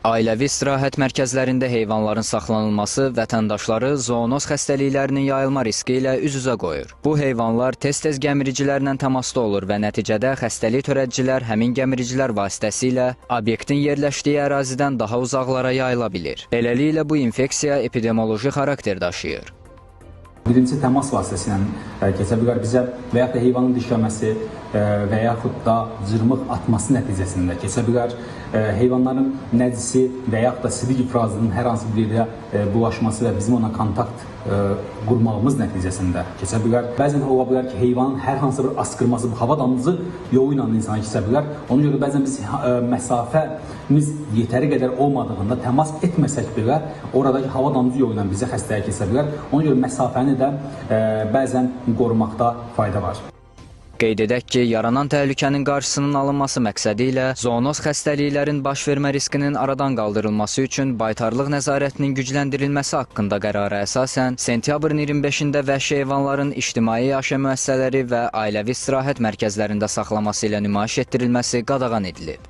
Ailəvi istirahət mərkəzlərində heyvanların saxlanılması vətəndaşları zoonoz xəstəliklərinin yayılma riski ilə üz-üzə qoyur. Bu heyvanlar tez-tez gəmiricilərlə təmasda olur və nəticədə xəstəlik törədicilər həmin gəmiricilər vasitəsilə obyektin yerləşdiyi ərazidən daha uzaqlara yayıla bilir. Beləliklə bu infeksiya epidemioloji xarakter daşıyır. Birincisi təmas vasitəsilə keçə bilər bizə və yaxud da heyvanın dişləməsi və yaxud da cırmıq atması nəticəsində keçə bilər. Heyvanların nəcisi və yaxud da sidik ifrazının hər hansı bir yerə bulaşması və bizim ona kontakt qurmağımız nəticəsində keçə bilər. Bəzən ola bilər ki, heyvanın hər hansı bir asqırması bu hava damcı yolu ilə insana keçə bilər. Ona görə bəzən biz məsafəmiz yetəri qədər olmadığında təmas etməsək belə oradakı hava damcı yolu ilə bizə xəstəlik keçə bilər. Ona görə məsafəni də bəzən qorumaqda fayda var. Qeyd edək ki, yaranan təhlükənin qarşısının alınması məqsədi ilə zoonoz xəstəliklərin baş vermə riskinin aradan qaldırılması üçün baytarlıq nəzarətinin gücləndirilməsi haqqında qərara əsasən sentyabrın 25-də vəhşi heyvanların ictimai yaşam müəssisələri və ailəvi istirahət mərkəzlərində saxlaması ilə nümayiş etdirilməsi qadağan edilib.